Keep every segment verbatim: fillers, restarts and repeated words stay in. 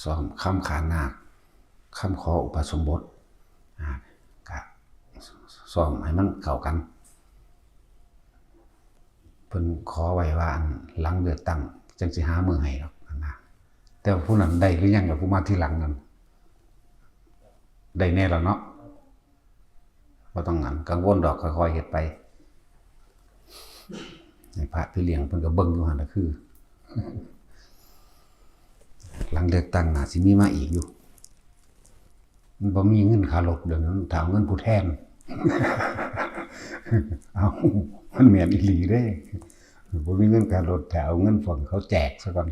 ซ้อมคำขานนาค คำขออุปสมบท อ่า ก็ซ้อมให้มันเข้ากัน เพิ่นขอไว้ว่าอันหลังเลือกตั้งจั่งสิหามื้อให้ดอกนะ แต่ว่าผู้นั้นได้หรือยังล่ะ ผู้มาทีหลังนั้น ได้แน่แล้วเนาะ บ่ต้องกังวลดอก ค่อยๆเฮ็ดไป ให้พระพี่เลี้ยงเพิ่นก็เบิ่งอยู่หั่นล่ะ คือ หลังเลือกตั้งน่าสิมีมาอีกอยู่ มันบ่มีเงินค่ารถ เดี๋ยวนั้นถ้าเอาเงินผู้แทน เอา มันแม่นอีหลีเด้ บ่มีเงินค่ารถ ถ้าเอาเงินพวกเขาแจกซะก่อน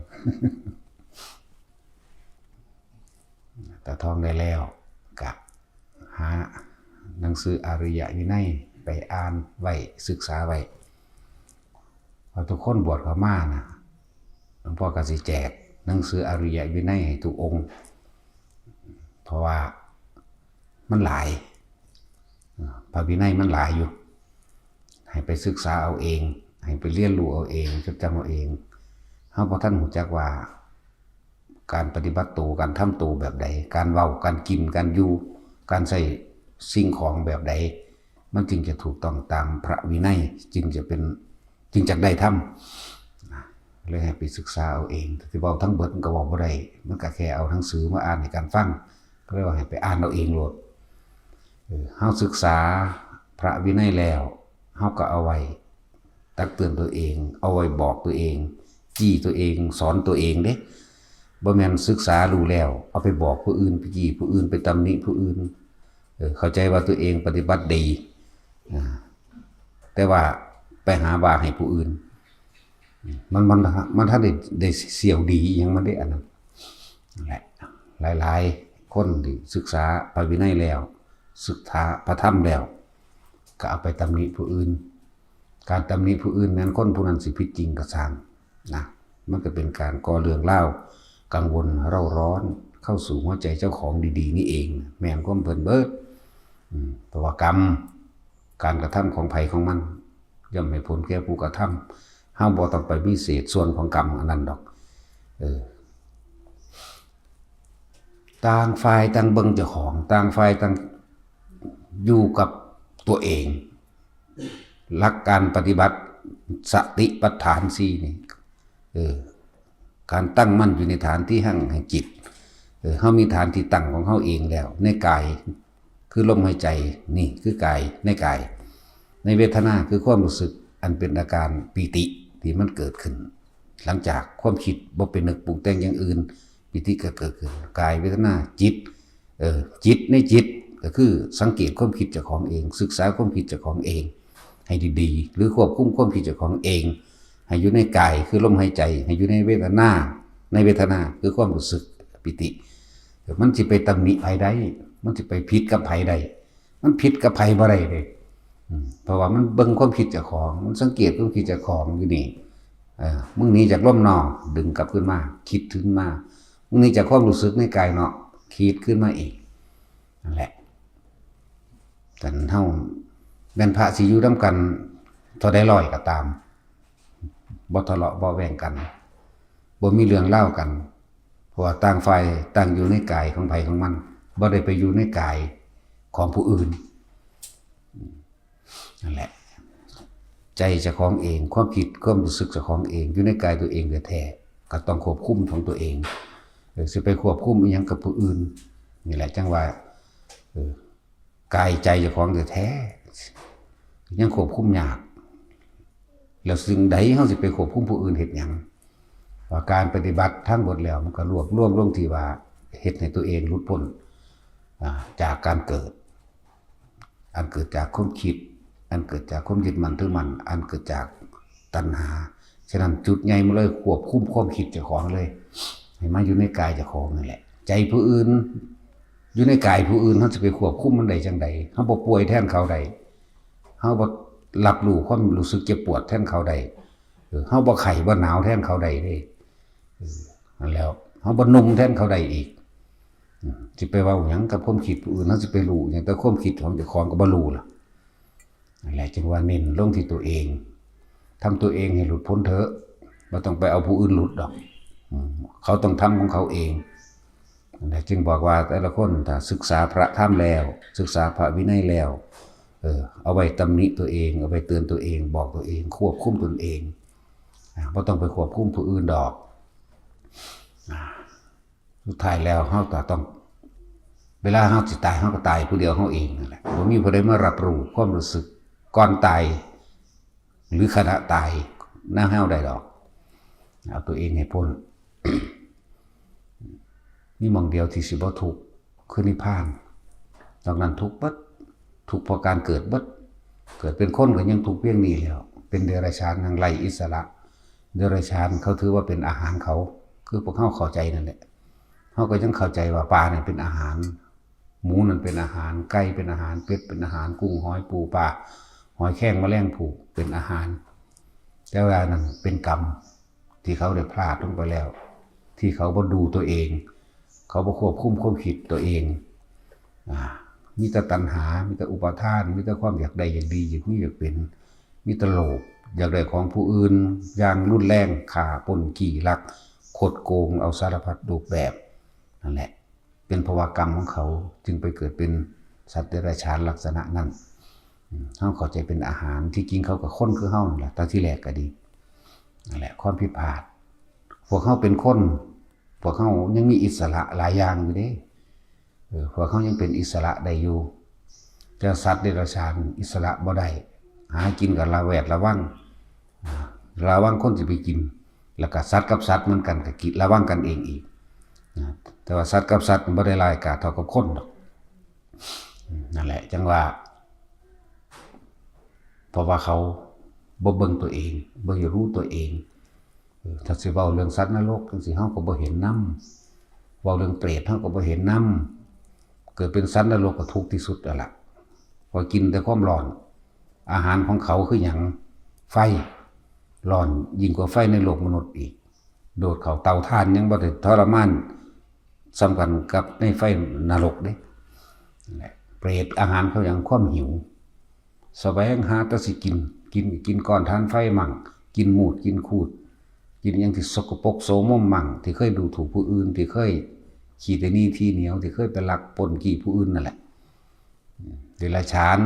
ตาทองได้แล้ว ก็หาหนังสืออริยวินัยไปอ่านไว้ ศึกษาไว้ เพราะทุกคนบวชเข้ามานะ หลวงพ่อก็สิแจกหนังสืออริยวินัยให้ทุกองค์ เพราะว่ามันหลาย พระวินัยมันหลายอยู่ ให้ไปศึกษาเอาเอง ให้ไปเรียนรู้เอาเอง จดจำเอาเอง เฮาบ่ทันรู้จักว่า การปฏิบัติตัว การทำตัวแบบใด การเว้า การกิน การอยู่ การใช้สิ่งของแบบใด มันจึงจะถูกต้องตามพระวินัย จึงจะเป็น จึงจักได้ธรรม นะ เลยให้ไปศึกษาเอาเอง แต่สิเว้าทั้งเบิดมันก็เว้าบ่ได้ มันก็แค่เอาหนังสือมาอ่านให้กันฟัง ก็เลยว่าให้ไปอ่านเอาเองโลด เออ เฮาศึกษาพระวินัยแล้ว เฮาก็เอาไว้ตักเตือนตัวเอง เอาไว้บอกตัวเอง จี้ตัวเอง สอนตัวเองเด้ บ่แม่นศึกษารู้แล้ว เอาไปบอกผู้อื่น ไปจี้ผู้อื่น ไปตำหนิผู้อื่น เออ เข้าใจว่าตัวเองปฏิบัติดี อ่า แต่ว่าไปหาว่าให้ผู้อื่น มัน มัน มันทันได้ ได้เสี้ยวดีอิหยังมันเด้ อันนั้น นั่นแหละ หลายๆคนที่ศึกษาพระวินัยแล้ว ศึกษาพระธรรมแล้ว ก็เอาไปตำหนิผู้อื่น การตำหนิผู้อื่นนั้น คนผู้นั้นสิผิดจริงก็ซ่างนะ มันก็เป็นการก่อเรื่องราว กังวลเร่าร้อนเข้าสู่หัวใจเจ้าของดีๆนี่เอง แม่นความเพิ่นเบิด อืม เพราะว่ากรรม การกระทำของไผของมัน ย่อมให้ผลแก่ผู้กระทำ เฮาบ่ต้องไปมีเศษส่วนของกรรมอันนั้นดอก เออ ต่างฝ่ายต่างเบิ่งเจ้าของ ต่างฝ่ายต่างอยู่กับตัวเอง หลักการปฏิบัติสติปัฏฐานสี่นี่ เออ การตั้งมั่นอยู่ในฐานที่ตั้งแห่งจิต เออ เฮามีฐานที่ตั้งของเฮาเองแล้ว ในกาย คือลมหายใจ นี่คือกาย ในกาย ในเวทนา คือความรู้สึก อันเป็นอาการปีติที่มันเกิดขึ้น หลังจากความคิดบ่ไปนึกปรุงแต่งอย่างอื่น ปีติก็เกิดขึ้น กาย เวทนา จิต เออ จิตในจิต ก็คือสังเกตความคิดเจ้าของเอง ศึกษาความคิดเจ้าของเอง ให้ดีๆ หรือควบคุมความคิดเจ้าของเอง ให้อยู่ในกาย คือลมหายใจ ให้อยู่ในเวทนา ในเวทนา คือความรู้สึก ปีติ มันสิไปตำหนิไผได้ มันสิไปผิดกับไผได้ มันผิดกับไผบ่ได้เด้ อืม เพราะว่ามันเบิ่งความคิดเจ้าของ มันสังเกตความคิดเจ้าของอยู่นี่ เออ มึงหนีจากลมหนอ ดึงกลับคืนมา คิดคืนมา มึงหนีจากความรู้สึกในกายเนาะ คิดคืนมาอีก นั่นแหละ กันเฮา แม่นพระสิอยู่นำกันเท่าใดร้อยก็ตาม บ่ทะเลาะเบาะแว้งกัน บ่มีเรื่องราวกัน เพราะว่าต่างฝ่ายต่างอยู่ในกายของไผของมัน บ่ได้ไปอยู่ในกายของผู้อื่น นั่นแหละ ใจเจ้าของเอง ความคิดความรู้สึกเจ้าของเอง อยู่ในกายตัวเองแท้ๆ ก็ต้องควบคุมของตัวเอง เออ สิไปควบคุมอิหยังกับผู้อื่น นี่แหละจั่งว่า เออ กายใจเจ้าของแท้ๆ ยังควบคุมยาก แล้วสิ่งใดเฮาสิไปควบคุมผู้อื่นเฮ็ดหยัง ว่าการปฏิบัติทั้งหมดแล้วมันก็รวบรวมลงที่ว่าเฮ็ดให้ตัวเองหลุดพ้น อ่า จากการเกิด อันเกิดจากความคิด อันเกิดจากความยึดมั่นถือมั่น อันเกิดจากตัณหา ฉะนั้นจุดใหญ่มาเลย ควบคุมความคิดเจ้าของเลย ให้มาอยู่ในกายเจ้าของนั่นแหละ ใจผู้อื่น อยู่ในกายผู้อื่น เฮาสิไปควบคุมมันได้จั่งใด เฮาบ่ป่วยแทนเขาได้ เฮาบ่รับรู้ความรู้สึกเจ็บปวดแทนเขาได้ เออ เฮาบ่ไข้บ่หนาวแทนเขาได้เด้ เออ นั่นแหล้ว เฮาบ่หนุ่มแทนเขาได้อีก อืม สิไปเว้าหยังกับความคิดผู้อื่น เฮาสิไปรู้หยังแต่ความคิดของเจ้าของก็บ่รู้ล่ะ นั่นแหละจึงว่าเน้นลงที่ตัวเอง ทำตัวเองให้หลุดพ้นเถอะ บ่ต้องไปเอาผู้อื่นหลุดดอก อืม เขาต้องทำของเขาเอง นั่นแหละจึงบอกว่าแต่ละคนถ้าศึกษาพระธรรมแล้ว ศึกษาพระวินัยแล้ว เออ เอาไว้ตำหนิตัวเอง เอาไว้เตือนตัวเอง บอกตัวเอง ควบคุมตนเอง อ่า บ่ต้องไปควบคุมผู้อื่นดอก อ่า สุดท้ายแล้วเฮาก็ต้อง เวลาเฮาสิตาย เฮาก็ตายผู้เดียวเฮาเองนั่นแหละ บ่มีผู้ใดมารับรู้ความรู้สึกก่อนตาย หรือขณะตายนำเฮาได้ดอก เอาตัวเองให้พ้น มีหม่องเดียวที่สิบ่ทุกข์คือนิพพาน นอกนั้นทุกข์เบิด ทุกข์เพราะการเกิดเบิด เกิดเป็นคนก็ยังทุกข์เพียงนี้แล้ว เป็นเดรัจฉานยังไร้อิสระ เดรัจฉานเขาถือว่าเป็นอาหารเขา คือพวกเฮาเข้าใจนั่นแหละ เฮาก็ยังเข้าใจว่าปลาเนี่ยเป็นอาหาร หมูนั่นเป็นอาหาร ไก่เป็นอาหาร เป็ดเป็นอาหาร กุ้งหอยปูปลา หอยแครงแมลงภู่เป็นอาหาร แต่ว่านั่นเป็นกรรมที่เขาได้พลาดลงไปแล้ว ที่เขาบ่ดูตัวเอง เขาบ่ควบคุมความคิดตัวเอง อ่า มีแต่ตัณหา มีแต่อุปาทาน มีแต่ความอยากได้อยากดี อยากมีอยากเป็น มีแต่โลภ อยากได้ของผู้อื่นอย่างรุนแรง ฆ่า ปล้น จี้ ลัก คดโกง เอาสารพัดรูปแบบ นั่นแหละ เป็นเพราะว่ากรรมของเขาจึงไปเกิดเป็นสัตว์เดรัจฉานลักษณะนั้น อืม เฮาเข้าใจเป็นอาหาร ที่จริงเขาก็คนคือเฮานั่นแหละ ตั้งที่แรกก็ดี นั่นแหละ ความผิดพลาด พวกเฮาเป็นคน พวกเฮายังมีอิสระหลายอย่างอยู่เด้ เออ พวกเฮายังเป็นอิสระได้อยู่ แต่สัตว์เดรัจฉานอิสระบ่ได้ หากินก็ระแวดระวัง อ่า ระวังคนสิไปกิน แล้วก็สัตว์กับสัตว์เหมือนกันก็กิน ระวังกันเองอีก นะ แต่ว่าสัตว์กับสัตว์มันบ่ได้ร้ายกาจเท่ากับคนดอก อืม นั่นแหละ จังว่า เพราะว่าเขาบ่เบิ่งตัวเอง บ่รู้ตัวเอง เออ ถ้าสิเว้าเรื่องสัตว์นรกจังซี้ เฮาก็บ่เห็นนำ เว้าเรื่องเปรต เฮาก็บ่เห็นนำ เกิดเป็นสัตว์นรกก็ทุกข์ที่สุดแล้วล่ะ เพราะกินแต่ความร้อน อาหารของเขาคือหยัง ไฟ ร้อนยิ่งกว่าไฟในโลกมนุษย์อีก โดดเข้าเตาถ่านยังบ่ได้ทรมานส่ำกันกับในไฟนรกเด้ นั่นแหละ เปรตอาหารเขาหยัง ความหิว แสวงหาแต่สิกิน กิน กินก้อนถ่านไฟมั่ง กินมูด กินคูด กินหยังที่สกปรกโสมมมั่ง ที่เคยดูถูกผู้อื่น ที่เคยขี้ตะหนี่ทีเหนียว ที่เคยไปลักปล้นจี้ผู้อื่นนั่นแหละ เดรัจฉาน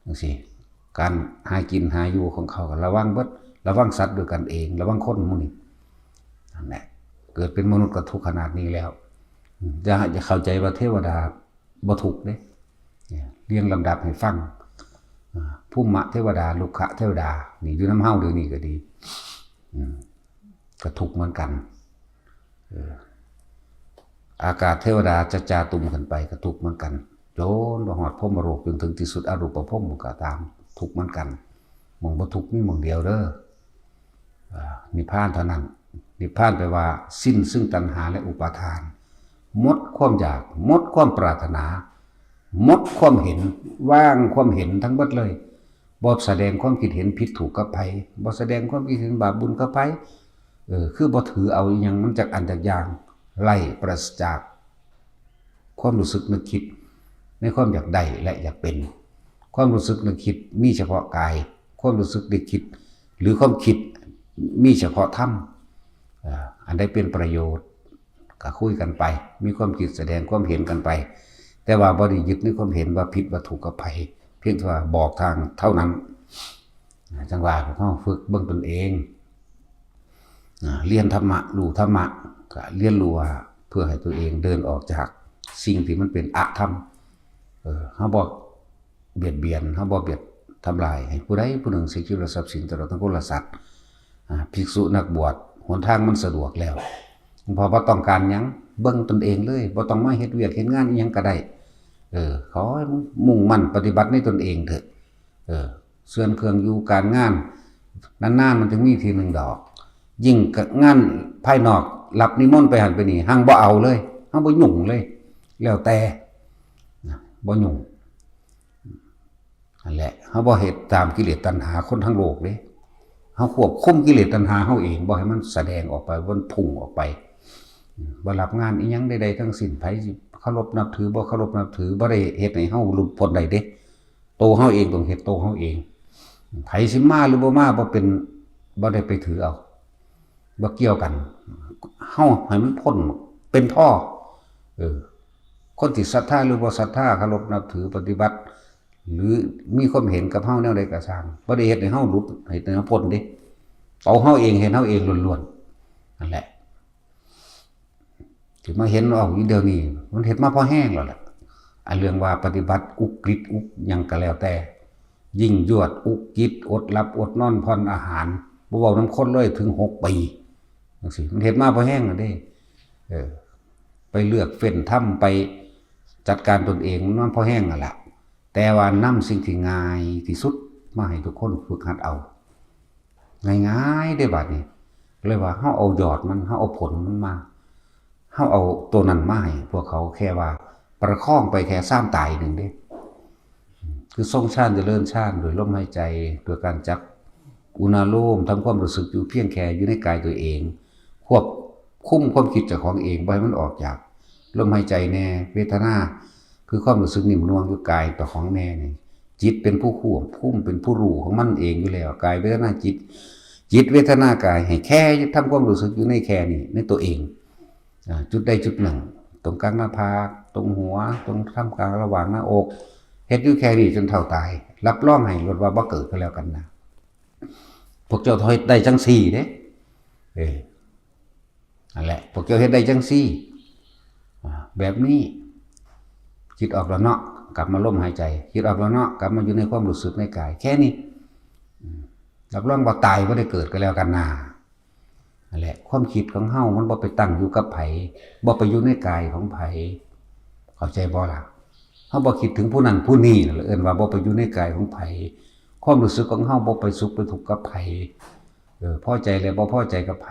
จังซี้ การหากินหาอยู่ของเขาก็ระวังเบิด ระวังสัตว์ด้วยกันเอง ระวังคนหมู่นี้ นั่นแหละ เกิดเป็นมนุษย์ก็ทุกข์ขนาดนี้แล้ว อย่า อย่าเข้าใจว่าเทวดาบ่ทุกข์เด้ เนี่ย เรียงลำดับให้ฟัง อ่า ภูมิเทวดา รุกขเทวดา นี่อยู่นำเฮาเดี๋ยวนี้ก็ดี อืม ก็ทุกข์เหมือนกัน เออ อากาศเทวดาจะจาตุมขึ้นไปก็ทุกข์เหมือนกัน จนบ่ฮอดพรหมโลก จนถึงที่สุดอรูปพรหมก็ตาม ทุกข์เหมือนกัน หม่องบ่ทุกข์มีหม่องเดียวเด้อ อ่า นิพพานเท่านั้น นิพพานแปลว่าสิ้นซึ่งตัณหาและอุปาทาน หมดความอยาก หมดความปรารถนา หมดความเห็น ว่างความเห็นทั้งหมดเลย บ่แสดงความคิดเห็นผิดถูกกับไผ บ่แสดงความคิดเห็นบาปบุญกับไผ เออ คือบ่ถือเอาอิหยังมันจักอันจักอย่าง ไร้ ปราศจากความรู้สึกนึกคิดในความอยากได้และอยากเป็น ความรู้สึกนึกคิดมีเฉพาะกาย ความรู้สึกนึกคิด หรือความคิดมีเฉพาะธรรม อ่า อันใดเป็นประโยชน์ก็คุยกันไป มีความคิดแสดงความเห็นกันไป แต่ว่าบ่ได้ยึดในความเห็นว่าผิดว่าถูกกับไผ เพียงแต่ว่าบอกทางเท่านั้น จังว่าพวกเราฝึกเบิ่งตนเอง อ่า เรียนธรรมะ รู้ธรรมะ ก็เรียนรู้ว่าเพื่อให้ตัวเองเดินออกจากสิ่งที่มันเป็นอธรรม เออ เฮาบ่เบียดเบียน เฮาบ่เบียดทำลายให้ผู้ใดผู้หนึ่งเสียชีวิตและทรัพย์สินตลอดทั้งคนและสัตว์ อ่า ภิกษุนักบวช หนทางมันสะดวกแล้ว หลวงพ่อบ่ต้องการหยัง เบิ่งตนเองเลย บ่ต้องมาเฮ็ดเวียกเฮ็ดงานอิหยังก็ได้ เออ ขอให้มุ่งมั่นปฏิบัติในตนเองเถอะ เออ ส่วนเครื่องอยู่การงาน นานๆมันจะมีทีหนึ่งดอก ยิ่งงานภายนอก รับนิมนต์ไปหั้นไปนี่ หั้งบ่เอาเลย หั้งบ่ยุ่งเลย แล้วแต่ นะ บ่ยุ่ง นั่นแหละ เฮาบ่เฮ็ดตามกิเลสตัณหาคนทั้งโลกเด้ เฮาควบคุมกิเลสตัณหาเฮาเอง บ่ให้มันแสดงออกไป บ่ให้มันพุ่งออกไป อืม บ่รับงานอิหยังใดๆทั้งสิ้น ไผสิเคารพนับถือ บ่เคารพนับถือ บ่ได้เฮ็ดให้เฮาหลุดพ้นได้เด้ โตเฮาเองต้องเฮ็ดโตเฮาเอง ไผสิมาหรือบ่มาบ่เป็น บ่ได้ไปถือเอา บ่เกี่ยวกัน เฮาให้มันพ้น เป็นพ่อ เออ คนที่ศรัทธาหรือบ่ศรัทธา เคารพนับถือปฏิบัติ หรือมีความเห็นกับเฮาแนวใดก็ช่าง บ่ได้เฮ็ดให้เฮาหลุด เฮ็ดให้เฮาพ้นเด้ เอาเฮาเอง เฮ็ดเฮาเองล้วนๆ นั่นแหละ ที่มาเห็นออกอยู่เดี๋ยวนี้ มันเฮ็ดมาพอแฮงแล้วล่ะ อันเรื่องว่าปฏิบัติอุกฤษอุกหยังก็แล้วแต่ ยิ่งยวดอุกฤษ อดหลับอดนอนผ่อนอาหาร บ่เว้านำคนเลย ถึงหกปีจังซี้ มันเฮ็ดมาพอแฮงแล้วเด้ เออ ไปเลือกเฟ้นทำ ไปจัดการตนเอง มันพอแฮงนั่นล่ะ แต่ว่านำสิ่งที่ง่ายที่สุดมาให้ทุกคนฝึกหัดเอา ง่ายๆ เด้บัดนี้ เลยว่าเฮาเอายอดมัน เฮาเอาผลมันมา เฮาเอาตัวนั้นมาให้พวกเขา แค่ว่าประคองไปแค่ซามตายหนึ่งเด้ คือทรงฌานเจริญฌานโดยลมหายใจ โดยการจับอุณาโลม ทำความรู้สึกอยู่เพียงแค่อยู่ในกายตัวเอง ควบคุมความคิดเจ้าของเอง บ่ให้มันออกจากลมหายใจแน่ เวทนา คือความรู้สึกนิ่มนวลอยู่กายเจ้าของแน่นี่ จิตเป็นผู้ควบคุม เป็นผู้รู้ของมันเองอยู่แล้ว กายเวทนาจิต จิตเวทนากาย ให้แค่ทำความรู้สึกอยู่ในแค่นี้ ในตัวเอง อ่า จุดใดจุดหนึ่ง ตรงกลางหน้าผาก ตรงหัว ตรงท่ามกลางระหว่างหน้าอก เฮ็ดอยู่แค่นี้จนเฒ่าตาย รับรองให้โลดว่าบ่เกิดก็แล้วกันนะ พวกเจ้าเฮ็ดได้จังซี่เด้ เออ นั่นแหละ พวกเจ้าเฮ็ดได้จังซี่ อ่า แบบนี้ จิตออกแล้วเนาะ กลับมาลมหายใจ จิตออกแล้วเนาะ กลับมาอยู่ในความรู้สึกในกาย แค่นี้ อืม รับรองว่าตายบ่ได้เกิดก็แล้วกันนะ นั่นแหละ ความคิดของเฮามันบ่ไปตั้งอยู่กับไผ บ่ไปอยู่ในกายของไผ เข้าใจบ่ล่ะ เฮาบ่คิดถึงผู้นั้นผู้นี้ นั่นแหละเอิ้นว่าบ่ไปอยู่ในกายของไผ ความรู้สึกของเฮาบ่ไปสุขไปทุกข์กับไผ เออ พอใจและบ่พอใจกับไผ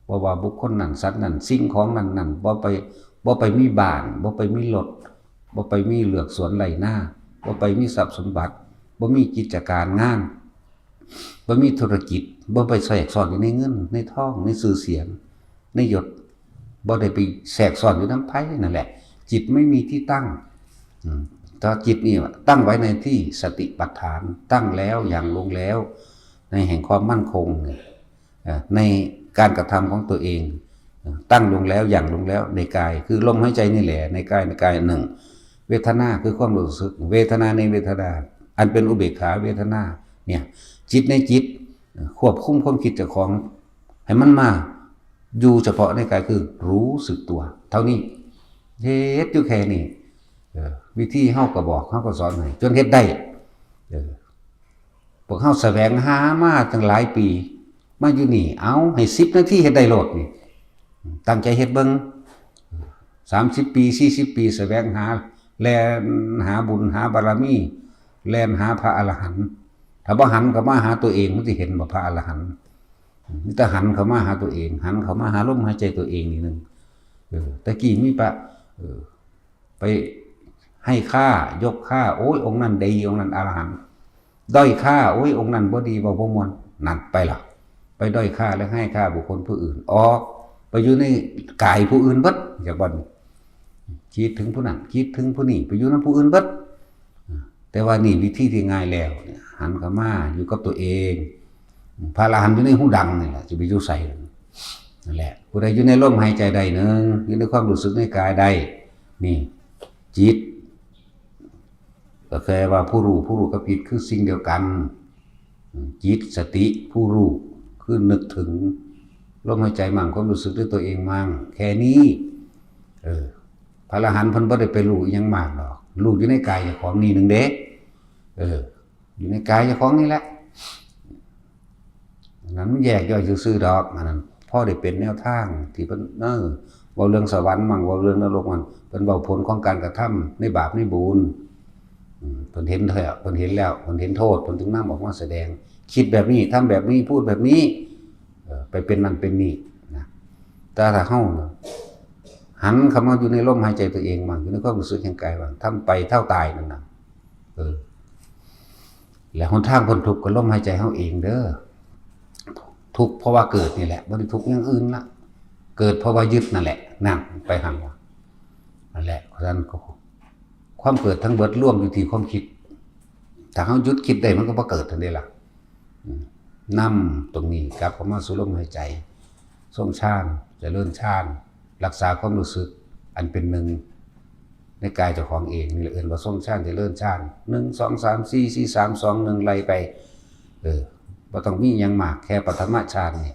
บ่ว่าบุคคลนั้น สัตว์นั้น สิ่งของนั้นนั้น บ่ไป บ่ไปมีบ้าน บ่ไปมีรถ บ่ไปมีเฮือนสวนไร่นา บ่ไปมีทรัพย์สมบัติ บ่มีกิจการงาน บ่มีธุรกิจ บ่ไปแทรกซ้อนอยู่ในเงิน ในทอง ในชื่อเสียง ในยศ บ่ได้ไปแทรกซ้อนอยู่นำไผนั่นแหละ จิตไม่มีที่ตั้ง อืม ถ้าจิตนี่ตั้งไว้ในที่สติปัฏฐาน ตั้งแล้วหยั่งลงแล้ว ในแห่งความมั่นคงเนี่ย เอ่อ ในการกระทำของตัวเอง เอ่อ ตั้งลงแล้วหยั่งลงแล้วในกาย คือลมหายใจนี่แหละ ในกาย ในกายหนึ่ง เวทนาคือความรู้สึก เวทนาในเวทนา อันเป็นอุเบกขาเวทนา เนี่ย จิตในจิต เอ่อ ควบคุมความคิดเจ้าของ ให้มันมาอยู่เฉพาะในกาย คือรู้สึกตัว เท่านี้ เฮ็ดอยู่แค่นี้ เออ วิธีเฮาก็บอก เฮาก็สอนให้ จนเฮ็ดได้ เออ พวกเฮาแสวงหามาตั้งหลายปี มาอยู่นี่ เอา ให้สิบนาทีเฮ็ดได้โลดนี่ ตั้งใจเฮ็ดเบิ่ง สามสิบปี สี่สิบปี แสวงหา แล่นหาบุญ หาบารมี แล่นหาพระอรหันต์ ถ้าบ่หันเข้ามาหาตัวเอง มันสิเห็นบ่พระอรหันต์ มีแต่หันเข้ามาหาตัวเอง หันเข้ามาหาลมหายใจตัวเองนิดนึง เออ แต่กี้มีพระ เออ ไปให้ค่า ยกค่า โอ้ย องค์นั้นดี องค์นั้นอรหันต์ ด้อยค่า โอ้ย องค์นั้นบ่ดี เว้าบ่ม่วน นั่นไปละ ไปด้อยค่าและให้ค่าบุคคลผู้อื่น ออก ไปอยู่ในกายผู้อื่นเบิด อยากบ่น คิดถึงผู้นั้น คิดถึงผู้นี้ ไปอยู่นำผู้อื่นเบิด แต่ว่านี่วิธีที่ง่ายแล้ว หันเข้ามาอยู่กับตัวเอง พระอรหันต์อยู่ในฮูดังนี่แหละ สิไปอยู่ไส นั่นแหละ ผู้ใดอยู่ในลมหายใจได้หนึ่ง อยู่ในความรู้สึกในกายได้ นี่ จิต ก็แค่ว่าผู้รู้ ผู้รู้กับจิตคือสิ่งเดียวกัน จิต สติ ผู้รู้ คือนึกถึงลมหายใจมั่ง ความรู้สึกด้วยตัวเองมั่ง แค่นี้ เออ พระอรหันต์เพิ่นบ่ได้ไปรู้อิหยังมากดอก รู้อยู่ในกายเจ้าของนี่หนึ่งเด้ เออ อยู่ในกายเจ้าของนี่แหละ อันนั้นมันแยกย่อยซื่อๆดอก อันนั้นพอได้เป็นแนวทางที่เพิ่น เออ เว้าเรื่องสวรรค์มั่ง เว้าเรื่องนรกมั่ง เพิ่นเว้าผลของการกระทำในบาปในบุญ อืม เพิ่นเห็นแล้ว เพิ่นเห็นแล้ว เพิ่นเห็นโทษ เพิ่นถึงนำออกมาแสดง คิดแบบนี้ ทำแบบนี้ พูดแบบนี้ เออ ไปเป็นนั่นเป็นนี่นะ แต่ถ้าเฮาหันเข้ามาอยู่ในลมหายใจตัวเองมั่ง อยู่ในความรู้สึกแห่งกายมั่ง ทำไปเท่าตายนั่นน่ะ เออ และหนทางพ้นทุกข์ก็ลมหายใจเฮาเองเด้อ ทุกข์เพราะว่าเกิดนี่แหละ บ่ได้ทุกข์อย่างอื่นละ เกิดเพราะว่ายึดนั่นแหละ นั่นไปหั่นล่ะ นั่นแหละ เพราะฉะนั้นก็ ความเกิดทั้งเบิดรวมอยู่ที่ความคิด ถ้าเฮาหยุดคิดได้มันก็บ่เกิดทันทีล่ะ อืม นำตรงนี้กลับเข้ามาสู่ลมหายใจ ทรงฌาน เจริญฌาน รักษาความรู้สึก อันเป็นหนึ่งในกายเจ้าของเองนี่แหละ เอิ้นว่าทรงฌานเจริญฌาน หนึ่ง สอง สาม สี่ สี่ สาม สอง หนึ่ง ไล่ไป เออ บ่ต้องมีหยังมาก แค่ปฐมฌานนี่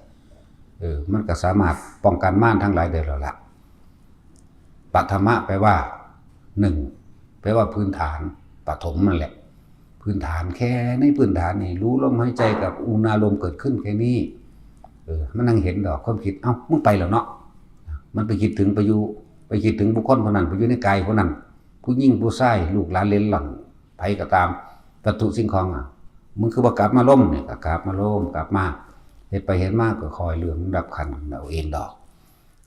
เออ มันก็สามารถป้องกันมารทั้งหลายได้แล้วล่ะ ปฐมะแปลว่าหนึ่ง แปลว่าพื้นฐาน ปฐมนั่นแหละ พื้นฐาน แค่ในพื้นฐานนี่ รู้ลมหายใจกับอุณาโลมเกิดขึ้นแค่นี้ เออ มันนั่งเห็นดอกความคิด เอ้า มึงไปแล้วเนาะ มันไปคิดถึงไปอยู่ ไปคิดถึงบุคคลคนนั้น ไปอยู่ในกายคนนั้น ผู้หญิงผู้ชาย ลูกหลานเหลนหลน ไผก็ตาม วัตถุสิ่งของอ่ะ มึงคือบ่กลับมาลมเนี่ย ก็กลับมาลม กลับมา เฮ็ดไปเฮ็ดมาก็ค่อยเลื่อนลำดับขั้นเอาเองดอก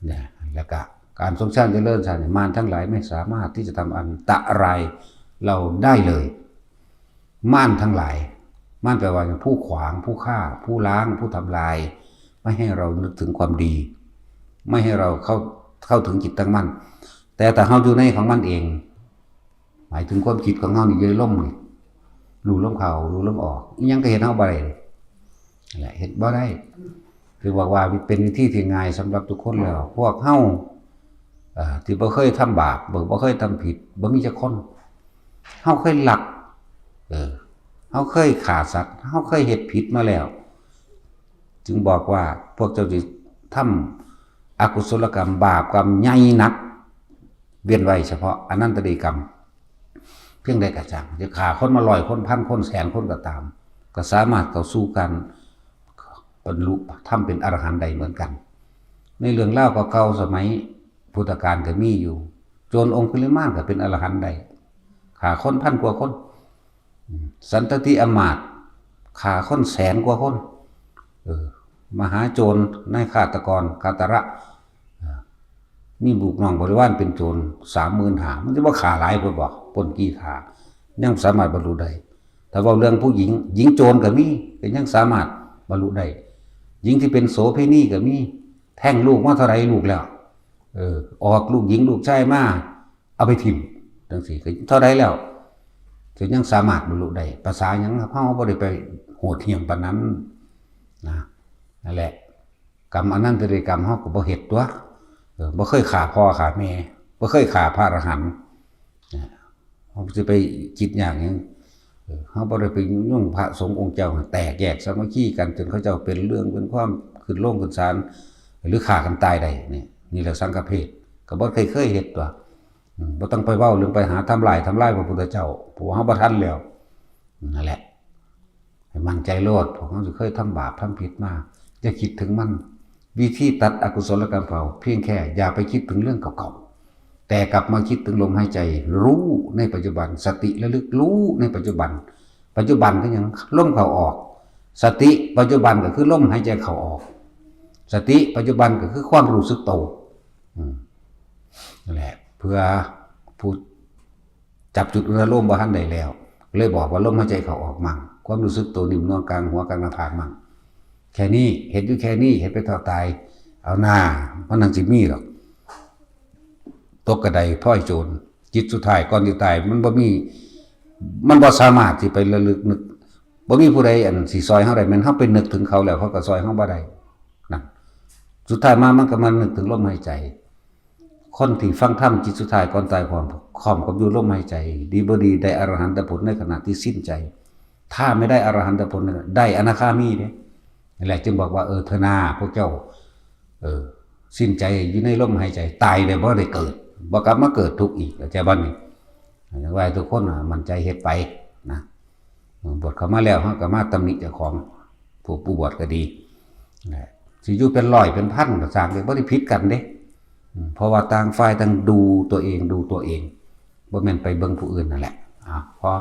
เนี่ย แล้วก็การทรงฌานเจริญฌานเนี่ย มารทั้งหลายไม่สามารถที่จะทำอันตรายเราได้เลย มารทั้งหลาย มารแปลว่าผู้ขวาง ผู้ฆ่า ผู้ล้าง ผู้ทำลาย ไม่ให้เรานึกถึงความดี ไม่ให้เราเข้า เข้าถึงจิตตั้งมั่น แต่ถ้าเฮาอยู่ในของมันเอง หมายถึงความคิดของเฮานี่อยู่ในลมนี่ รู้ลมเข้า รู้ลมออก อิหยังก็เฮ็ดเฮาบ่ได้ นั่นแหละ เฮ็ดบ่ได้ คือบอกว่าเป็นวิธีที่ง่ายสำหรับทุกคนแล้ว พวกเฮา เอ่อ ที่บ่เคยทำบาป บ่ บ่เคยทำผิด บ่มีจักคน เฮาเคยลัก เออ เฮาเคยฆ่าสัตว์ เฮาเคยเฮ็ดผิดมาแล้ว จึงบอกว่าพวกเจ้าที่ทำอกุศลกรรม บาปกรรมใหญ่หนัก เว้นไว้เฉพาะอนันตริยกรรม เพียงใดก็ช่าง จะฆ่าคนมาร้อยคน พันคน แสนคนก็ตาม ก็สามารถเข้าสู่การบรรลุธรรมเป็นอรหันต์ได้เหมือนกัน ในเรื่องราวเก่าๆ สมัยพุทธกาลก็มีอยู่ โจรองคุลิมานก็เป็นอรหันต์ได้ ฆ่าคนพันกว่าคน สันตติอมาตย์ ฆ่าคนแสนกว่าคน เออ มหาโจร นายฆาตกร กาตระ เออ มีลูกน้องบริวารเป็นโจร สามหมื่นห้า มันสิบ่ฆ่าหลายโพดบ่ ปล้นจี้ฆ่า ยังสามารถบรรลุได้ ถ้าเว้าเรื่องผู้หญิง หญิงโจรก็มี ก็ยังสามารถบรรลุได้ หญิงที่เป็นโสเภณีก็มี แท้งลูกมาเท่าใดลูกแล้ว เออ ออกลูกหญิงลูกชายมา เอาไปถิ่ม จังซี้ ก็เท่าใดแล้ว ก็ยังสามารถบรรลุได้ ภาษาหยัง เฮาบ่ได้ไปโหดเหี้ยมปานนั้นนะ นั่นแหละ กรรมอนันตริยกรรมเฮาก็บ่เฮ็ดตั๊ว เออ บ่เคยฆ่าพ่อฆ่าแม่ บ่เคยฆ่าพระอรหันต์ นะ เฮาสิไปคิดยากหยัง เออ เฮาบ่ได้ไปยุ่งพระสงฆ์องค์เจ้า แตกแยกสามัคคีกัน จนเขาเจ้าเป็นเรื่องเป็นความ ขึ้นโรงขึ้นศาล หรือฆ่ากันตายได้ นี่ นี่แหละสังฆเพศ ก็บ่เคย เคยเฮ็ดตั๊ว อืม บ่ต้องไปเว้าเรื่องไปหาทำลาย ทำลายพระพุทธเจ้า เพราะว่าเฮาบ่ทันแล้ว นั่นแหละ ให้มั่นใจโลด พวกเฮาสิเคยทำบาปทำผิดมา อย่าคิดถึงมัน วิธีตัดอกุศลกรรมเก่า เพียงแค่อย่าไปคิดถึงเรื่องเก่าๆ แต่กลับมาคิดถึงลมหายใจ รู้ในปัจจุบัน สติระลึกรู้ในปัจจุบัน ปัจจุบันคือหยัง ลมเข้าออก สติปัจจุบันก็คือลมหายใจเข้าออก สติปัจจุบันก็คือความรู้สึกโต อืม นั่นแหละ เพื่อผู้จับจุดอุณาโลมบ่ทันได้แล้ว เลยบอกว่าลมหายใจเข้าออกมั่ง ความรู้สึกโตนิ่มนวลกลางหัวกลางหน้าผากมั่ง แค่นี้ เฮ็ดอยู่แค่นี้ เฮ็ดไปเท่าตาย เอาหน้า มันนั่งสิมีหรอก ตกกระไดพลอยโจร จิตสุดท้ายก่อนสิตาย มันบ่มี มันบ่สามารถสิไประลึกนึก บ่มีผู้ใดอันสิซอยเฮาได้ แม่นเฮาไปนึกถึงเขาแล้ว เขาก็ซอยเฮาบ่ได้ นั่น สุดท้ายมามันก็มานึกถึงลมหายใจ คนที่ฟังธรรมจิตสุดท้ายก่อนตายพร้อม พร้อมกับอยู่ลมหายใจ ดีบ่ดีได้อรหันตผลในขณะที่สิ้นใจ ถ้าไม่ได้อรหันตผลเนี่ย ได้อนาคามีเด้ นั่นแหละจึงบอกว่า เออ เถอะนา พวกเจ้า เออ สิ้นใจอยู่ในลมหายใจ ตายแล้วบ่ได้เกิด บ่กลับมาเกิดทุกข์อีก เข้าใจบ่นี่ อยากให้ทุกคนน่ะ มั่นใจเฮ็ดไปนะ บวชเข้ามาแล้ว เฮาก็มาตำหนิเจ้าของ ผู้ ผู้บวชก็ดี นะ สิอยู่เป็นร้อยเป็นพันก็ช่าง บ่ได้ผิดกันเด้ อืม เพราะว่าต่างฝ่ายต่างดูตัวเอง ดูตัวเอง บ่แม่นไปเบิ่งผู้อื่นนั่นแหละ อ่ะ พอ